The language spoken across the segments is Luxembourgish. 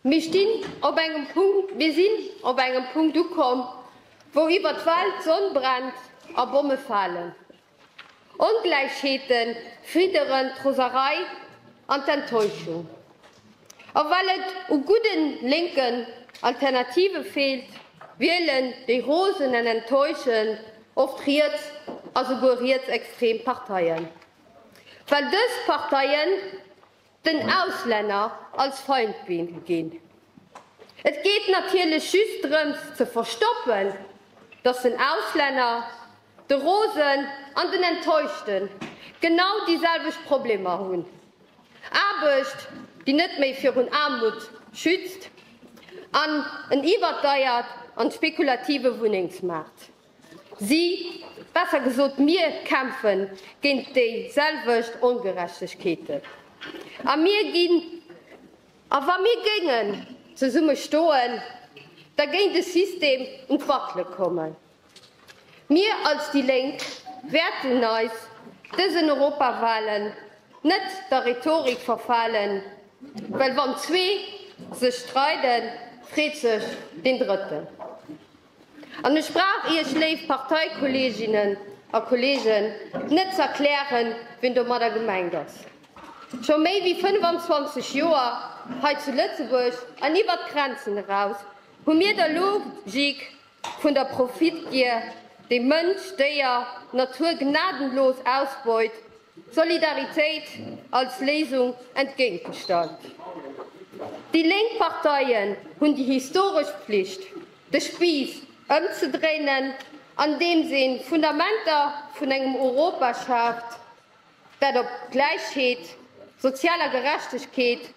Mir stinn op engem Punkt, mir sinn op engem Punkt ukomm, wou iwwer d'Welt d'Sonn brennt a Bomme falen. Ongläichheete fridderen d'Roserei an d'Enttäuschung. A well et u gudden lénken Alternative feelt, wielen déi Rosen an Enttäuschen oft riets a souguer rietsextrem Parteien. Well dës Parteien den Auslänner als Feind ginn. Et geet natierlech just drëms ze verstoppen, datt den Auslänner, de Rosen an den Enttäuschten genau déi selwecht Problemer hunn, Aarbecht, déi net méi virun Aarmut schützt an en iwwerdeiert an spekulative Wunnengsmaart. Si, besser gesot mir kämpfe géint déi selwecht Ongerechtegkeeten. A mir ginn, a wa mir géingen zesumme stoen, da géing de System un d'Wackele kommen. Mir als déi Lénk wäerten eis dësen Europawahlen net der Rhetorik verfalen, well wann zwee sech streiden, freet sech deen Drëtten. An ech brauch Iech, léif Parteikolleeginnen a Kolleegen, net z'erklären, wien domadder gemengt ass. Scho méi wéi 25 Joer, hei zu Lëtzebuerg an iwwert d'Grenzen eraus, hu mir der Logik vun der Profitgier, déi Mënsch, Déier, Natur gnadenlos ausbeut, Solidaritéit als Léisung entgéintgestallt. Déi lénk Parteien hunn déi historesch Pflicht, de Spiiss ëmzedréinen, andeems een d'Fundamenter vun engem Europa schaaft, dat op Gläichheet, sozialer Gerechtegkeet,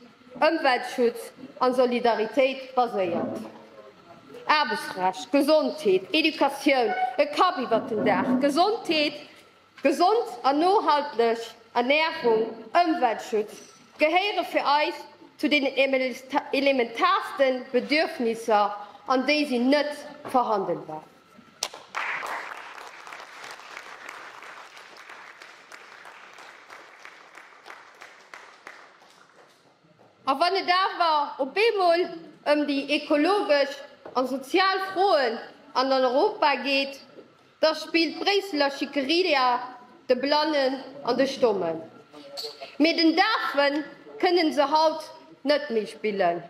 Ëmweltschutz an Solidaritéit baséiert. Aarbechtsrecht, Gesondheet, Educatioun, e Kapp iwwert den Daach, Gesondheet, Gesond an nohalteg Ernärung, Ëmweltschutz gehéiere fir eis zu den elementaarste Bedürfnisser an déi sinn net verhandelbar. A wann et awer op eemol ëm déi ekologesch an sozial Froen an Europa geet, Da spillt d'Bréisseler Schickeria de Blannen an de Stommen. Mee den Dafe kënnen se haut net méi spillen.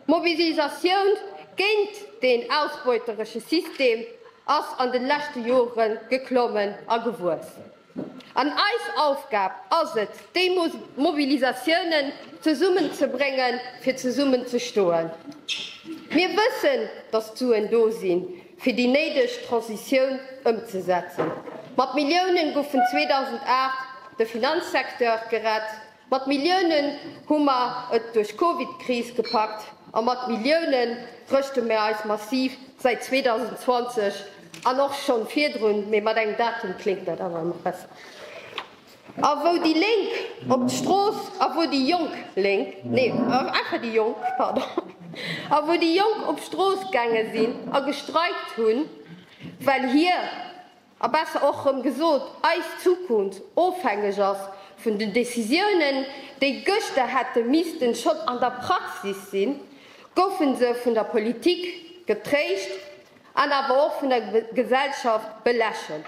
D'Mobilisatioun géint deen ausbeuteresche System ass an de leschte Jore geklommen a gewuess. An eis Aufgab ass et, déi Mobilisatiounen zesummenzebréngen, fir zesummen ze stoen. Mir wëssen, datt d'Suen do sinn, fir déi néideg Transitioun ëmzesetzen. Mat Milliounen goufen 2008 de Finanzsecteur gerett, Mat Milliounen hu mer et duerch d'Covidkris gepackt a mat Millioune rëschte mer eis massiv säit 2020 an och schonn virdrun, mee mat engem Datum kléngt dat awer ëmmer besser. A wou déi Lénk op d'Strooss, a wou déi jonk Lénk, nee, einfach déi Jonk, pardon, a wou déi Jonk op d'Strooss gaange sinn a gestreikt hunn, well hir a besser och rëm gesot, eis Zukunft ofhängeg ass vun den Décisiounen, déi gëschter hätte missten schonn an der Praxis sinn, goufe se vun der Politik getréischt an awer och vun der Gesellschaft belächelt.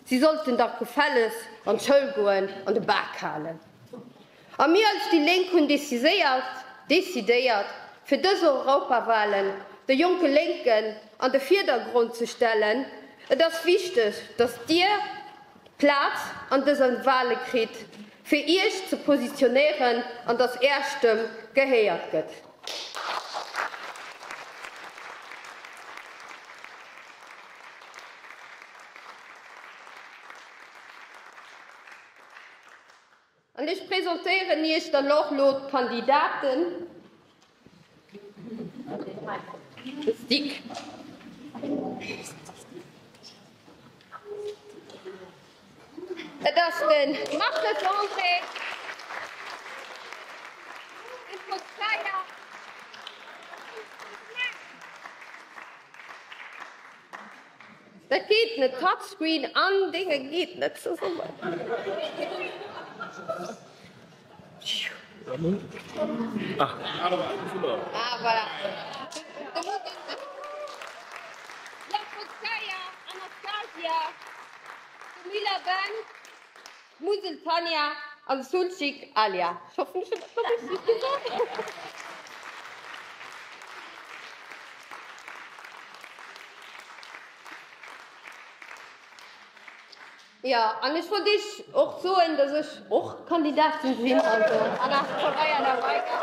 Si sollten dach gefällegst an d'Schoul goen an de Bak halen. A mir als déi Lénk hunn déciséiert, decidéiert, fir dës Europawahlen de jonke Lénken an de Virdergrond ze stellen. Et ass wichteg, datt Dir Plaz an dëser Wahle kritt, fir Iech ze positionéieren an datt Är Stëmm gehéiert gëtt. An ech presentéieren Iech dann och lo d'Kandidaten. De Stick. Et ass de Marques André, de Claude Steyer. Dat geet net, Touchscreen an Dénge geet net zesummen. Ah, voilà. D'Jakovskaya Anastasia, d'Mila Ben, d'Musel Tanja an de Sulcik Alia. Ech hoffen, ech hunn dat elo richteg gesot. Jo, an ech wollt Iech och soen, dass ech och Kandidatin sinn, also Ana Soraya da Veiga.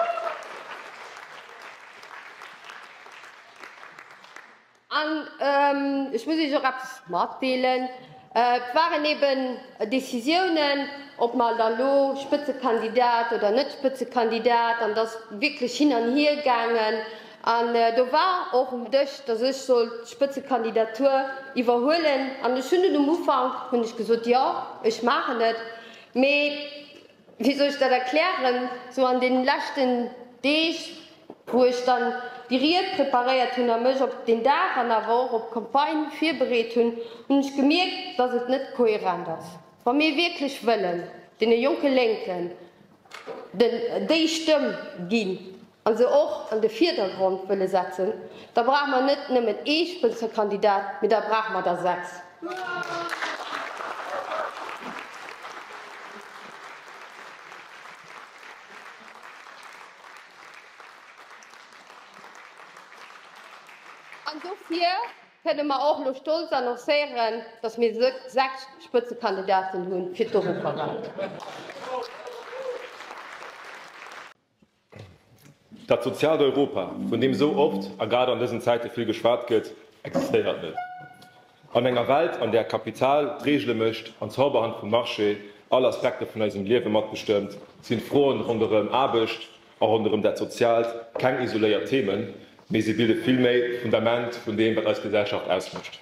An ech muss Iech och eppes matdeelen, Et waren eben Décisiounen, ob mer da lo Spëtzekandidat oder net Spëtzekandidat, an et ass wierklech hin an hier gaangen. An do war och um Dësch, dass ech sollt d'Spëtzekandidatur iwwerhuelen. An ech hunn dunn um Ufank hunn ech gesot, jo, ech maachen et. Mee wéi soll ech dat erklären, sou an deenen leschten Deeg, wou ech dann déi Ried preparéiert hunn a mech op deen Dag an awer och op d'Campagne virbereet hunn, hunn ech gemierkt, dass et net kohärent ass. Wa mir wierklech wëllen deene jonke Lénken den déi Stëmm ginn a se och an de Virdergrond wëlle setzen, da brauche mer net nëmmen ee Spëtzekandidat, mee da brauche mer der 6. An dofir kënne mer och elo stolz annoncéieren, dass mir 6 Spëtzekandidaten hu fir d'Europawal. Dat soziaalt Europa, vun deem esou oft a grad an dësen Zäite vill geschwat gëtt, existéiert net. An enger Welt, an där d'Kapital d'Reegele mécht an d'Zauberhand vum Marché all Aspekter vun eisem Liewe matbestëmmt, sinn d'Froen ronderëm Aarbecht a ronderëm dat Soziaalt keng isoléiert Themen, mee si bilde villméi d'Fundament vun deem, wat eis Gesellschaft ausmécht.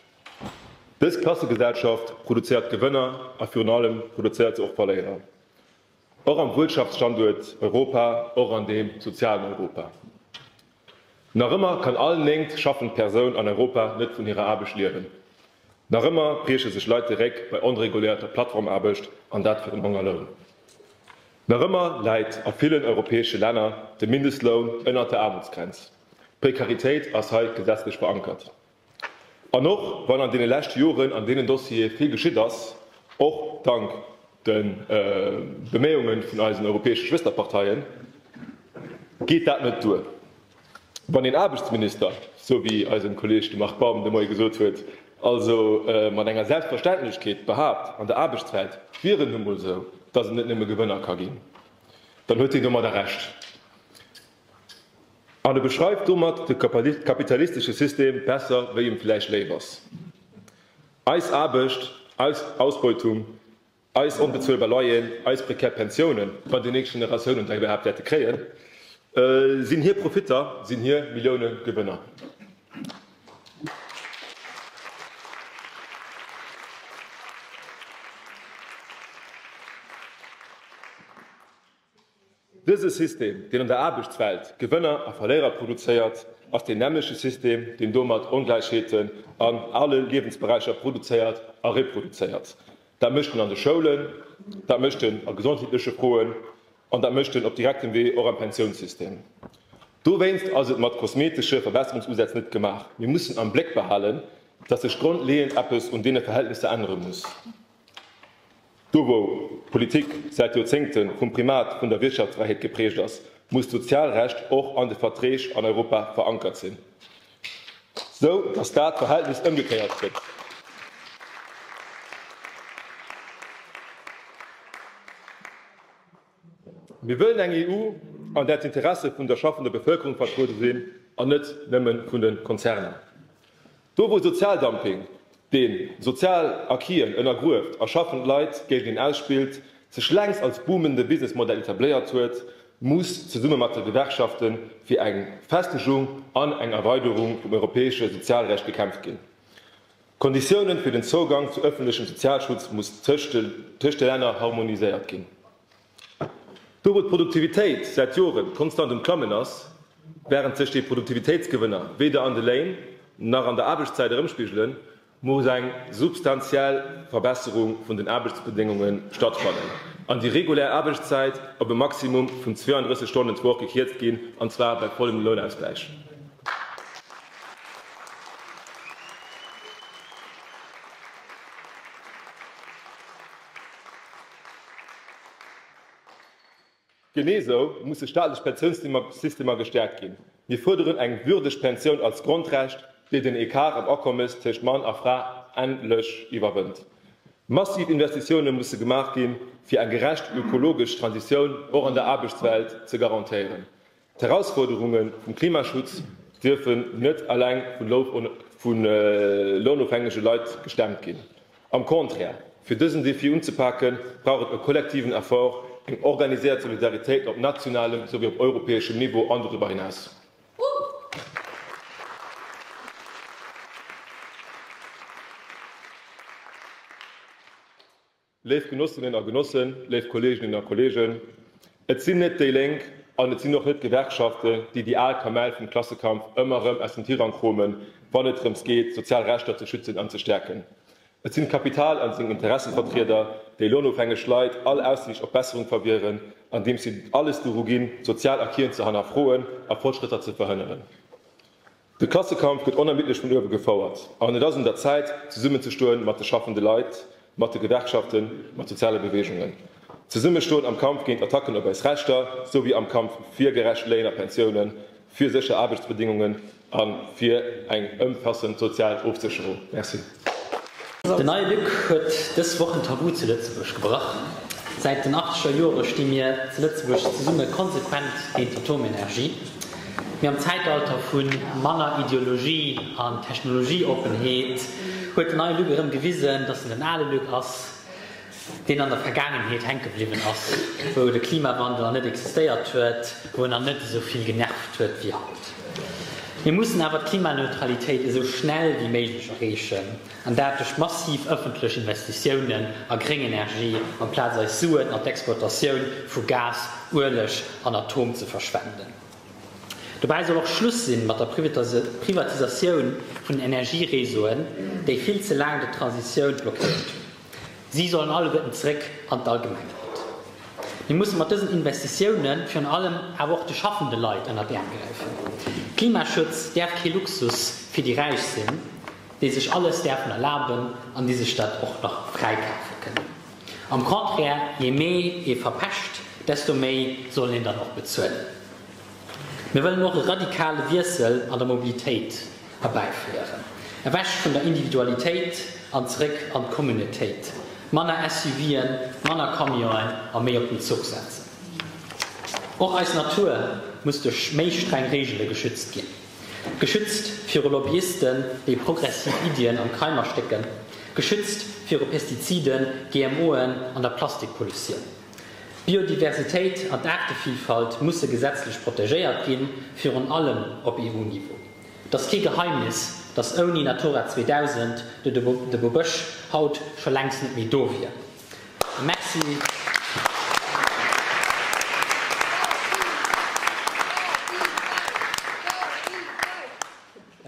Dës Klassegesellschaft produzéiert Gewënner a virun allem produzéiert se och Verléierer. Och am Wuirtschaftsstanduert Europa, och an deem sozialen Europa. Nach ëmmer kann all néngt schaffend Persoun an Europa net vun hirer Aarbecht liewen. Nach ëmmer brieche sech Leit de Réck bei onreguléierter Plattformaarbecht, an dat fir en Hongerloun. Nach ëmmer läit a villen europäesche Länner de Mindestloun ënnert der Aarmutsgrenz. D'Prekaritéit ass hei gesetzlech verankert. An och wann an deene leschte Joren an deenen Dossiere vill geschitt ass, och dank de Beméiunge vun eisen europäesche Schwësterparteien, geet dat net duer. Wann een Aarbechtsminister, sou wéi eisen Kolleeg de Marc Baum de Moie gesot huet, also mat enger Selbstverständlechkeet behaapt, an der Aarbechtswelt wier et nu mol sou, datt et net nëmme Gewënner ka ginn, dann huet hien domadder Recht. An e beschreift domat de kapitalistesche System besser wéi em vläicht léif ass. Eis Aarbecht, eis Ausbeutung, eis onbezuelbar Loyeren, eis prekär Pensiounen, wann déi nächst Generatiounen der iwwerhaapt wäerte kréien, sinn hir Profitter, sinn hir Milliounegewënner. Dëse System, deen an der Aarbechtswelt Gewënner a Verléierer produzéiert, ass deen nämmleche System, deen domat Ongläichheeten an alle Liewensberäicher produzéiert a reproduzéiert. Dat mécht en an de Schoulen, dat mécht en a gesondheetleche Froen an dat mécht en op direktem Wee och am Pensiounssystem. Dowéinst ass et mat kosmetesche Verbesserungsusätz net gemaach. Mir mussen am Bléck behalen, dass sech grondleeënd eppes un deene Verhältnisser ännere muss. Do wou d'Politik säit Joerzéngte vum Primat vun der Wirtschaftsfräiheet geprägt ass, muss d'Sozialrecht och an de Verträg an Europa verankert sinn, sou datt dat Verhältnis ëmgekéiert gëtt. Mir wëllen eng EU, an där d'Interesse vun der schaffender Bevëlkerung vertruede sinn an net nëmme vun de Konzerner. Do wou Sozialdumping, dee sozial Acquisen ënnergrueft a schaffend Leit géint een ausspillt, sech längst als boomende Businessmodell etabléiert huet, muss zesumme mat de Gewerkschafte fir eng Festegung an eng Erweiderung vum europäesche Sozialrecht gekämpft ginn. D'Konditiounen fir den Zougang zu ëffentlechem Sozialschutz muss tëscht de Länner harmoniséiert ginn. Do wou d'Produktivitéit säit Joren konstant um Klammen ass, wärend sech déi Produktivitéitsgewënner weder an de Léin nach an der Aarbechtszäit erëmspigelen, Muss eng substantiell Verbesserung vun den Aarbechtsbedéngunge stattfannen an déi regulär Aarbechtszäit op e Maximum vun 32 Stonnen d'Woch gekierzt ginn, an zwar bei vollem Lounausgläich. Genee sou musse staatlech Pensiounssystemer gestäerkt ginn. Mir fuerderen eng würdeg Pensioun als Grondrecht, déi den Ecart am Akommes tëscht Mann a Fra endlech iwwerwënnt. Massiv Investitioune musse gemaach ginn, fir eng gerecht ökologesch Transitioun och an der Aarbechtswelt ze garantéieren. D'Herausfuerderunge vum Klimaschutz dierfen net eleng vu lounofhängege Leit gestemmt ginn. Am Contraire, fir dësen Defi unzepaken, brauch et e kollektiven Effort, eng organiséiert Solidaritéit op nationalem souwéi op europäeschem Niveau an doriwwer hinaus. Léif Genossinnen a Genossen, léif Kolleeginnen a Kolleegen, et sinn net déi Lénk an et sinn och net d'Gewerkschaften, déi déi al Kamell vum Klassekampf ëmmer erëm aus dem Tirang kromen, wann et drëms geet, sozial Rechter ze schützen an ze stäerken. Et sinn d'Kapital an seng Interessevertrieder, déi lounofhängeg Leit all Aussiicht op Besserung verwieren, andeems si alles doru ginn, d'sozial Acquisen ze hannerfroen a Fortschrëtter ze verhënneren. De Klassekampf gëtt onermiddlech vun uewe gefouert an et ass un der Zäit, zesummenzestoen mat de schaffende Leit, mat de Gewerkschaften, mat soziale Beweegungen. Zesummestoen am Kampf géint Attacken op eis Rechter, sou wéi am Kampf fir gerecht Léin a Pensiounen, fir sécher Aarbechtsbedingungen a fir eng ëmfassend sozial Ofsécherung. Merci. Den neie Luc huet dës Woch en Tabu zu Lëtzebuerg gebrach. Säit den achteger Jore sti mir zu Lëtzebuerg zesumme konsequent géint d'Atomenergie. Mee am Zäitalter vu manner Ideologie an Technologieoppenheet huet den neie Luc erëm gewisen, datt en den ale Luc ass, deen an der Vergaangenheet hänke bliwwen ass, wou de Klimawandel nach net existéiert huet, wou en nach net esou vill genervt huet wéi haut. Mir mussen awer d'Klimaneutralitéit esou schnell wéi méiglech erreechen, an dat duerch massiv ëffentlech Investitiounen a gréng Energie, amplaz eis Suen an d'Exploitatioun vu Gas, Ueleg an Atom ze verschwenden. Dobäi soll och Schluss sinn mat der Privatisatioun vun den Energiereseauen, déi vill ze laang de Transitioun blockéiert hunn. Si sollen alleguerten zeréck an d'Allgemengheet. Mir musse mat dësen Investitioune virun allem awer och de schaffende Leit ënner d'Äerm gräifen. Klimaschutz däerf kee Luxus fir déi Räich sinn, déi sech alles däerfen erlaben an déi sech dat och nach fräikafe kënnen. Am Contraire, je méi ee verpescht, desto méi soll een dann och bezuelen. Mir wëllen och e radikale Wiessel an der Mobilitéit erbäiféieren. Ewech vun der Individualitéit an zeréck an d'Communautéit. Manner SUVen, manner Camionen a méi op den Zuch setzen. Och eis Natur muss duerch méi streng Reegele geschützt ginn. Geschützt viru Lobbyisten, déi progressiv Iddien am Keim erstécken. Geschützt viru Pestiziden, GMOen an der Plastikpollutioun. D'Biodiversitéit an d'Aartevillfalt musse gesetzlech protegéiert ginn, virun allem op EU-Niveau. Et ass kee Geheimnis, datt ouni Natura 2000 de Bobësch haut scho längst net méi do wier. E Merci.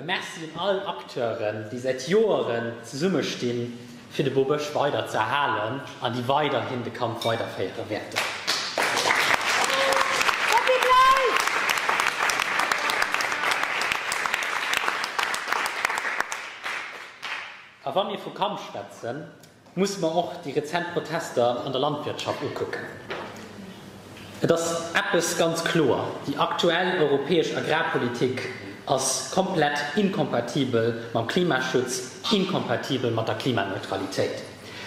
E Merci un all Acteuren, déi säit Joeren zesummestinn, fir de Bobësch weider ze erhalen an déi weiderhin de Kampf weiderféiere wäerten. A wa mir vu Kampf schwätzen, musse mer och déi rezent Protester an der Landwirtschaft ukucken. Et ass eppes ganz kloer, Déi aktuell europäesch Agrarpolitik ass komplett inkompatibel mam Klimaschutz, inkompatibel mat der Klimaneutralitéit.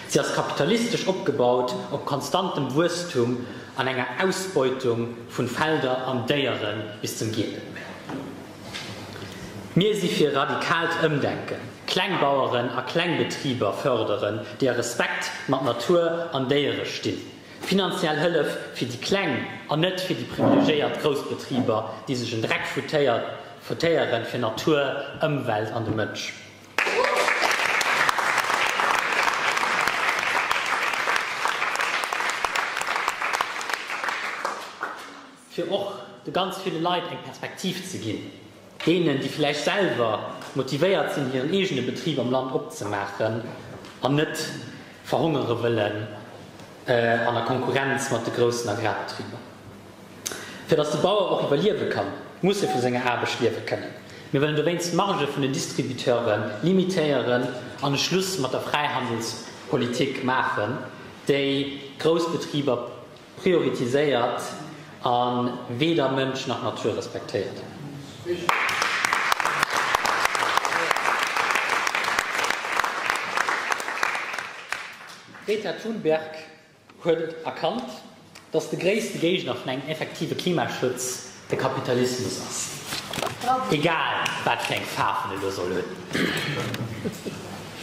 Si ass kapitalistesch opgebaut op konstantem Wuesstum an enger Ausbeutung vun Felder an Déiere bis zum Geet-net-méi. Mir si fir radikaalt Ëmdenken, Klengbaueren a Klengbetriber fërderen, déi a Respekt mat Natur an Déiere stinn. Finanziell Hëllef fir déi kleng an net fir déi privilegiéiert Groussbetriber, déi sech en Dreck foutéieren fir Natur, Ëmwelt an de Mënsch. Fir och de ganz ville Leit eng Perspektiv ze ginn, deenen, déi vläicht selwer. motivéiert sinn, hiren eegene Betrib am Land opzemaachen an net verhongere wëllen an der Konkurrenz mat de groussen Agrarbetriber. Fir datt de Bauer och iwwerliewe kann, muss e vu senger Aarbecht liewe kënnen. Mir wëllen dowéinst d'Margë vun den Distributeure limitéieren an e Schluss mat der Fräihandelspolitik maachen, déi grouss Betriber prioritiséiert a weder Mënsch nach Natur respektéiert. D'Greta Thunberg huet et erkannt, dass de gréisste Géigner vun engem effektive Klimaschutz de Kapitalismus ass, egal wat fir eng Faarf en elo soll hunn.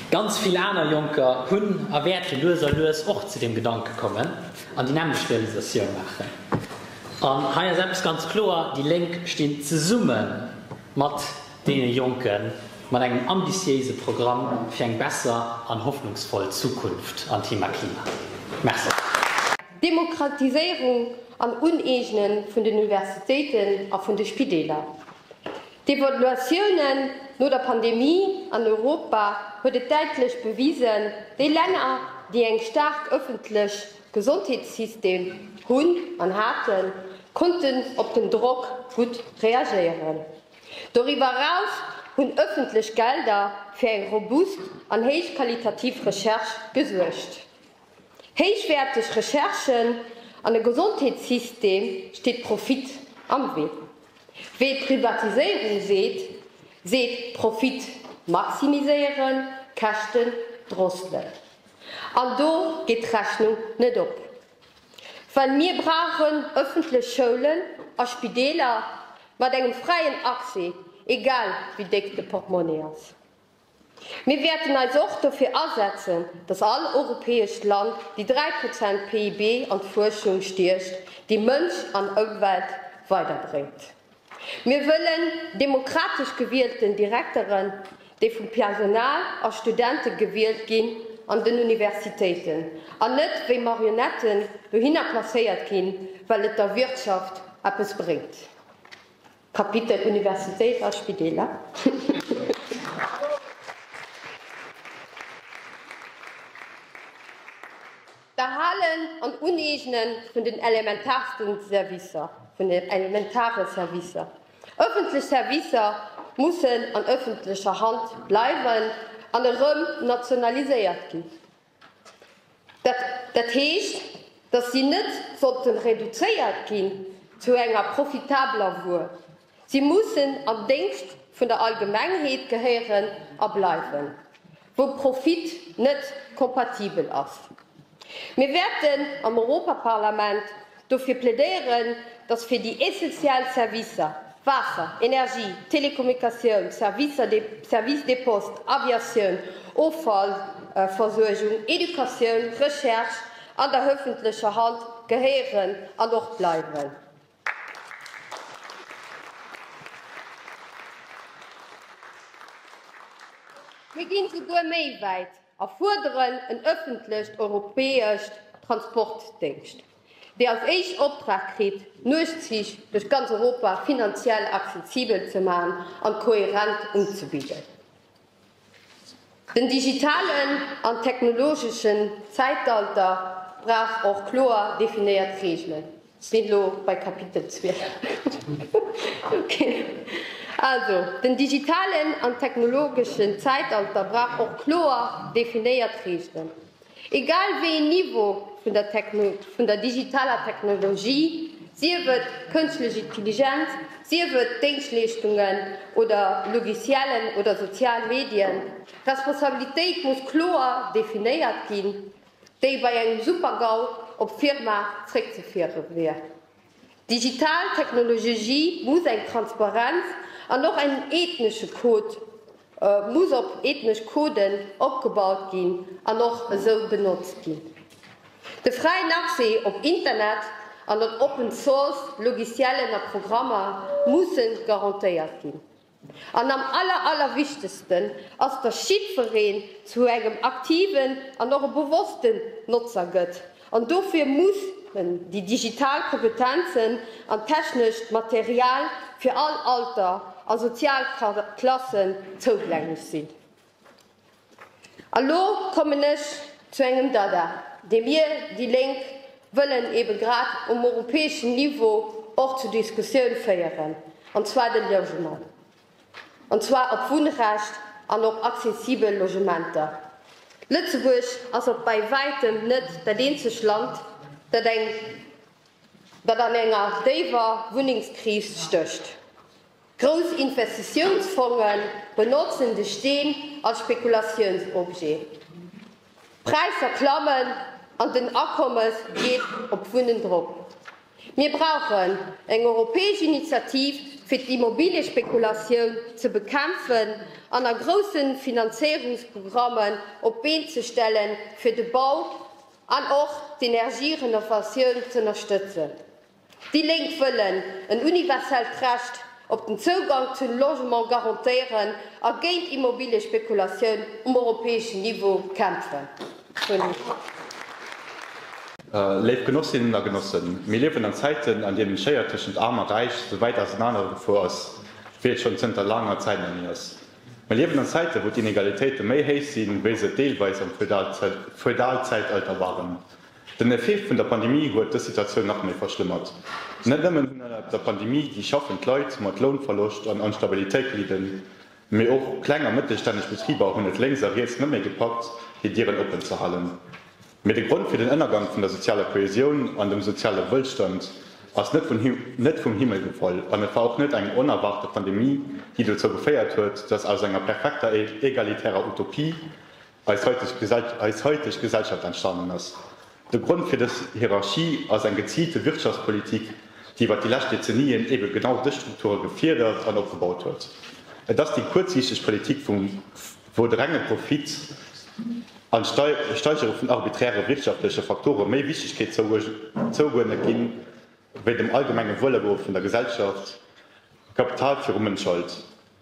Ganz vill aner Jonker hunn a wäerte lues a lues och zu deem Gedanke kommen an déi nämmlecht Realisatioun maachen. An hei ass eppes ganz kloer, Déi Lénk stinn zesumme mat deene Jonken mat engem ambitiéise Programm fir eng besser an hoffnungsvoll Zukunft am Thema Klima. Merci. Demokratiséierung an Uneegne vun den Universitéiten a vun de Spideeler. D'Evaluatiounen no der Pandemie an Europa huet et däitlech bewisen, déi Länner, déi eng staark ëffentlech Gesondheetssystem hunn an haten, konnten op den Drock gutt reagéieren. Doriwwer eraus hunn ëffentlech Gelder fir eng robust an héichqualitativ Recherche gesuergt. Héichwäerteg Recherche an e Gesondheetssystem steet Profit am Wee. Wee Privatiséierung seet, seet Profit maximiséieren, Käschten drosselen. An do geet d'Rechnung net op. Well mir brauchen ëffentlech Schoulen a Spideeler mat engem fräien Accès, egal wéi déck de Portmonni ass. Mir wäerten eis och dofir asetzen, datt all europäescht Land déi 3 Prozent PIB an d'Fuerschung stiecht, déi Mënsch an Ëmwelt weiderbréngt. Mir wëllen demokratesch gewielten Direkteren, déi vum Personal a Studente gewielt ginn an den Universitéiten, an net wéi Marionetten dohinner placéiert ginn, well et der Wirtschaft eppes bréngt. Kapitel Universitéit a Spideeler. D'Erhalen an Uneegne vun den elementaarsten Servicer, vun den elementare Servicer. Ëffentlech Servicer mussen an ëffentlecher Hand bleiwen an erëm nationaliséiert ginn. Dat, dat heescht, datt si net sollte reduzéiert ginn zu enger profitabler Wuer. Si mussen am Déngscht vun der Allgemengheet gehéieren a bleiwen, wou Profit net kompatibel ass. Mir wäerten am Europaparlament dofir plädéieren, datt fir déi essentiell Servicer, Waasser, Energie, Telekommunikatioun, Servicer des, Service des Postes, Aviatioun, Offallversuergung, Educatioun, Recherche, an der ëffentlecher Hand gehéieren an och bleiwen. Mir ginn souguer méi wäit a fuerderen en ëffentlecht europäescht Transportdéngscht, dee als éischt Optrag kritt, Nuechtzich duerch ganz Europa finanziell accessibel ze maachen an koherent unzebidden. Den digitalen an technologeschen Zäitalter brauch och kloer definéiert Reegelen. Sinn elo bei Kapitel 12. Ok. Also, den digitalen an technologeschen Zäitalter brauch och kloer definéiert Reegelen. Egal wéi een Niveau vun der vun der digitaler Technologie, sief et kënschtlech Intelligenz, sief et Déngschtleeschtungen oder Logiciellen oder sozial Medien, d'Responsabilitéit muss kloer definéiert ginn, déi bei engem Super-GAU op d'Firma zréckzefiere wier. Digital Technologie muss eng Transparenz an och en ethnesche Code muss op ethnesch Coden opgebaut ginn an och esou benotzt ginn. De fräien Accès op Internet an op Open Source Logiciellen a Programmer musse garantéiert ginn. An am aller allerwichtegsten ass, dass jiddwereen zu engem aktiven an och e bewossten Notzer gëtt. An dofir mussen déi digital Kompetenzen an technescht Material fir all Alter. a sozial Klassen zougänglech sinn. A lo kommen ech zu engem Dada, dee mir, déi Lénk, wëllen ebe grad um europäeschen Niveau och zur Diskussioun féieren, an zwar de Logement, an zwar op Wunnrecht an op accessibel Logementer. Lëtzebuerg ass op bei wäitem net dat eenzegt Land, dat eng, dat an enger déiwer Wunnengskris stécht. Grouss Investitiounsfonge benotzen de Steen als Spekulatiounsobjet. D'Präisser klammen an den Akommes geet op d'Wunnen drop. Mir brauchen eng europäesch Initiativ fir d'Immobiliespekulatioun ze bekämpfen an a grousse Finanzéierungsprogrammen op d'Been ze stellen, fir de Bau an och d'Energierenovatioun z'ënnerstëtzen. Déi Lénk wëllen en universellt Recht op den Zougang zu Logement garantéieren a géint Immobiliespekulatioun um europäeschen Niveau kämpfen. Léif Genossinnen a Genossen, mir liewen an Zäiten, an deenen d'Schéier tëschent Aarm a Räich sou wäit ausenaner gefuer ass, wéi et schonn zënter laanger Zäit net méi ass. Mir liewen an Zäiten, wou d'Inegalitéite méi héich sinn, wéi se et deelweis am Feudalzäitalter waren. Den Effet vun der Pandemie huet dës Situatioun nach méi verschlëmmert. Net nëmmen hunn ënnert der Pandemie déi schaffend Leit mat Lounverloscht an Onstabilitéit gelidden, mee och kleng a mëttelstänneg Betriber hunn et lénks a riets net méi gepackt, hir Dieren oppen ze halen. Mee de Grond fir den Ënnergang vun der sozialer Kohesioun an dem soziale Wëllstand ass net vun net vum Himmel gefall an et war och net eng onerwaarte Pandemie, déi dozou geféiert huet, dass aus enger perfekter egalitärer Utopie eis haiteg Gesellschaft entstanen ass. De Grond fir dës Hierarchie ass eng geziilte Wirtschaftspolitik, déi iwwer déi lescht Dezenien ebe genau dës Strukture gefierdert an opgebaut huet. Et ass déi kuerzsiichteg Politik vum wou de renge Profit an d'Steigere vun arbiträre wirtschaftleche Faktore méi Wichtegkeet zouguerdnet ginn, wéi dem allgemenge Wuelergoe vun der Gesellschaft, Kapital viru Mënsch halt.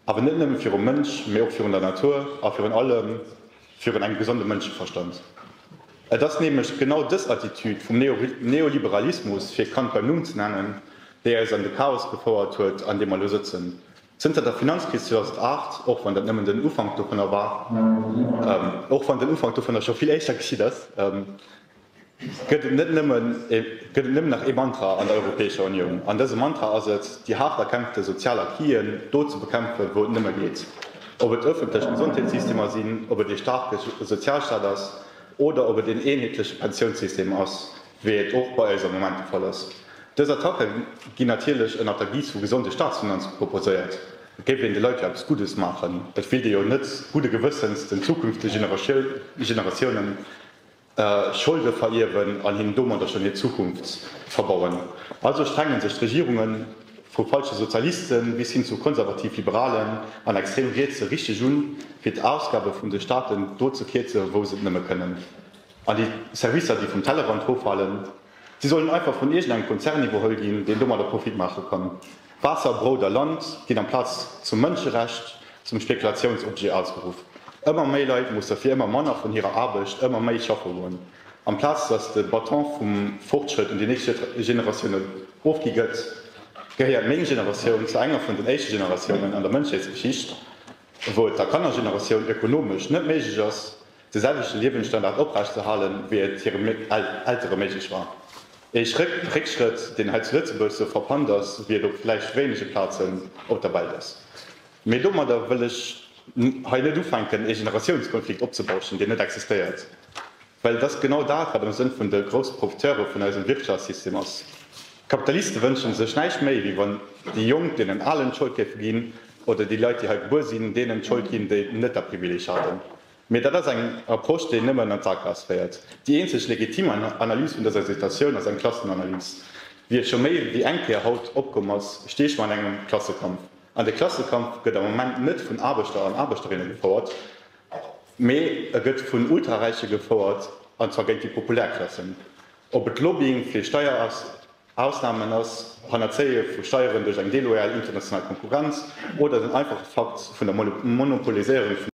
Awer net nëmme virum Mënsch, mee och virun der Natur a virun allem virun engem gesonde Mënscheverstand. Et ass nämlech genau dës Attitude vum Neoliberalismus, fir d'Kand beim Numm ze nennen, déi eis an de Chaos gefouert huet, an deem mer elo sëtzen. Zënter der Finanzkris 2008, och wann dat nëmmen den Ufank dovunner war, och wann den Ufank dovunner scho vill éischter geschitt ass, Gëtt et net nëmmen gëtt et nëmmen nach ee Mantra an der Europäescher Unioun. An dëse Mantra ass et, déi haart erkämpfte sozial Acquisen do ze bekämpfen, wou et nëmme geet. Ob et ëffentlech Gesondheetssystemer sinn, ob et ee staarke Sozialstaat ass oder ob et een eenheetleche Pensiounssystem ass, wéi et och bei eis am Moment de Fall ass. Dës Attacke ginn natierlech ënnert der Guise vu gesonde Staatsfinanze proposéiert. Et géif een de Leit jo eppes Guddes maachen. Et wéilt ee jo net gudde Gewëssens den zukünftege Generatiounen Scholde verierwen an hinnen domadder schonn hir Zukunft verbauen. Also strengen sech d'Regierunge vu falsche Sozialiste bis hin zu konservativ-liberalen an extrem Rietse richteg un, fir d'Ausgabe vun de Staaten do ze kierze wou se et nëmme kënnen. An déi Servicer déi vum Tellerrand roffalen, Si sollen einfach vun iergendengem Konzern iwwerholl ginn, deen domadder Profit maache kann. Waasser, Brout a Land ginn amplaz zum Mënscherecht zum Spekulatiounsobjet ausgeruff. Ëmmer méi Leit musse fir ëmmer manner vun hirer Aarbecht ëmmer méi schaffe goen. Amplaz datt de Bâton vum Fortschrëtt un déi nächst Generatioune ofgi gëtt, gehéiert meng Generatioun zu enger vun den éischte Generatiounen an der Mënschheetsgeschicht, wou et der Kannergeneratioun ökonomesch net méiglech ass, de selwechte Liewensstandard oprecht ze halen, wéi et hire Eltere méiglech war. Ee Réckschrëtt, deen hei zu Lëtzebuerg sou frappant ass, wéi et op vläicht wéinege Plazen op der Welt ass. Mee domadder wëll ech hei net ufänken, ee Generatiounskonflikt opzebauschen, deen net existéiert. Well et ass genau dat, wat am Sënn vun de grousse Profiteure vun eisem Wirtschaftssystem ass. D'Kapitaliste wënsche sech näischt méi, wéi wann déi Jonk deenen Alen d'Schold géife ginn, oder déi Leit, déi hei gebuer sinn, deenen d'Schold ginn, déi net dat Privileeg haten. Mee dat ass eng Approche, déi nëmmen an d'Sakgaass féiert. Déi eenzeg legitim Analys vun dëser Situatioun ass eng Klassenanalys. Wéi et scho méi wéi eng Kéier haut opkomm ass, sti mer an engem Klassekampf. An de Klassekampf gëtt am Moment net vun Aarbechter an Aarbechterinne gefouert, mee e gëtt vun Ultraräiche gefouert, an zwar géint déi populär Klassen. Ob et Lobbying fir Steierausnamen ass, Hannerzéie vu Steieren duerch eng deloyal international Konkurrenz oder den einfache Fakt vun der Monopoliséierung vun.